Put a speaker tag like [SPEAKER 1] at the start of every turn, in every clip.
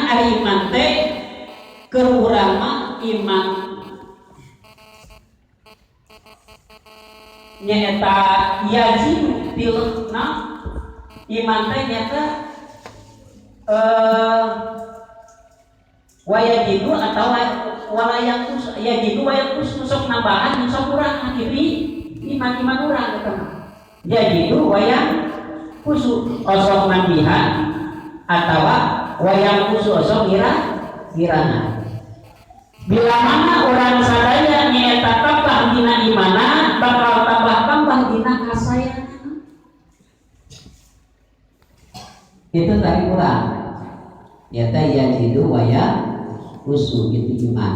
[SPEAKER 1] Ari iman teh keur urang mah iman nyaeta yajidu bil na iman teh nyaeta wayajidu atau walayakus yajidu wayakus, sok nambahan sok kurang gitu iman-iman urang eta mah. Yajidu wayanqusu, osok nambihan atawa wayanqusu, osok ngirangan. Bila mana orang sadaya nyaeta tambah dina imana, bakal tambah-tambah dina kasayangan. Itu tadi kurang nyata yajidu wayanqusu gitu. Iman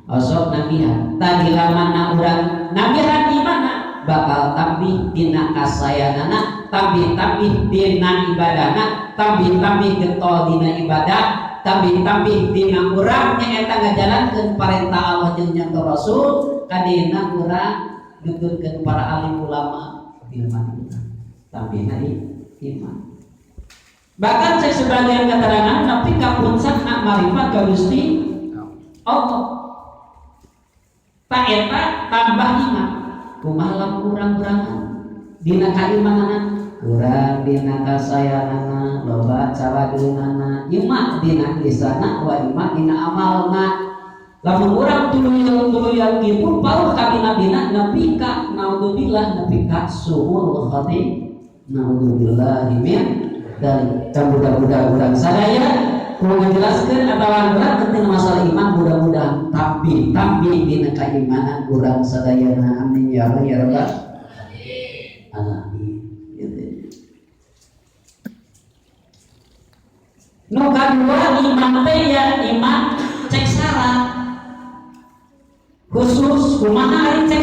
[SPEAKER 1] osok nambihan tadi, mana urang nambihan imana bakal tambih dina kasayanana, tambih-tambih dina ibadahna, tambih-tambih getol dina ibadah, tambih-tambih dina urang nyaeta ngajalankeun parentah Allah jeung nyonto Rasul, kadina urang nuturkeun para alim ulama, iman urang tambihna iman. Bahkan cek sebagian keterangan tapi ka puncakna marifat ka Gusti Allah. Tak eta tambah iman. Kumaha lamun urang-urangan dina kaimanana, kurang dina kasayanana, loba calageunana, imma dina lisana wa imma dina amalna. Lamun urang tuluy-tuluyan kitu pauh ka bina-bina nepi ka naudzubillah, nepi ka suul khatimah, naudzubillahi min dari. Dan mudah-mudahan urang sadaya mau menjelaskan atau berat tentang masalah iman, mudah-mudahan tambih tambih dina keimanan urang sadayana. Amin ya Allah ya rabbal alamin. Gitu. Nu kadua, iman teh ya iman cek syarat khusus. Kumaha ari cek